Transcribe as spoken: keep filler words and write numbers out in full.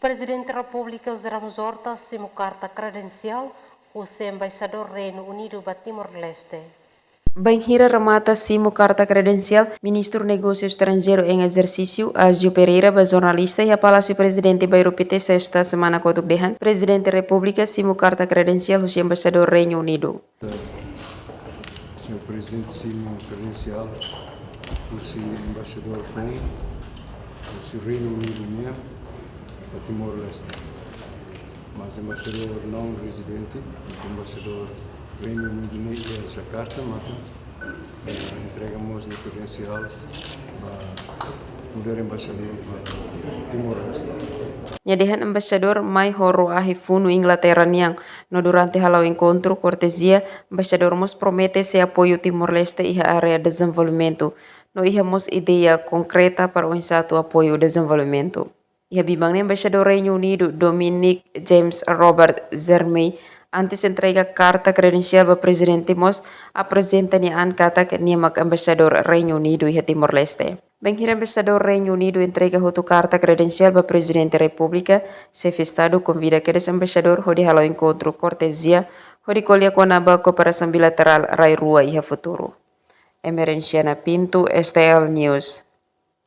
Prezidente Repúblika José Ramos Horta simu karta kredensiál husi Embaixadór Reinu Unidu ba Timor-Leste. Bainhira remata simu karta kredensiál, Ministru Negósiu Estranjeiru em Ezersísiu, Ázio Pereira, ba jornalista iha Palásiu Prezidente Bairru Pité, Sesta semana kotuk dehan, Prezidente Repúblika simu karta kredensiál husi Embaixadór Reinu Unidu. Señór Prezidente simu kredensiál husi Embaixadór Reinu, husi Reinu Unidu nian, ba Timor-Leste. Mas embaixadór não rezidente, embaixadór Reinu Unidu nian iha Jakarta, maka, eh, entrega mós nia kredensiál ba nu'udar embaixadór ba Timor-Leste. Nia dehan embaixadór mai ho ró ahi funu Inglaterra nian, no durante hala'o enkontru kortezia, embaixadór mós promete sei apoiu Timor-Leste iha área dezenvolvimentu, no iha mós ideia konkreta para oinsá atu apoiu dezenvolvimentu. Iha biban ne'e Embaixadór Reinu Unidu, Dominic James Robert Germain, antes entrega karta kredensiál ba Prezidente mós aprezenta nia an katak nia mak Embaixadór Reinu Unidu iha Timor-Leste. Bainhira Embaixadór Reinu Unidu entrega hotu karta kredensiál ba Prezidente Repúblika, Xefe Estadu konvida kedas embaixadór hodi hala'o enkontru kortezia, hodi ko'alia kona-ba kooperasaun bilaterál rai rua iha futuru. Emerenciana Pinto, S T L News.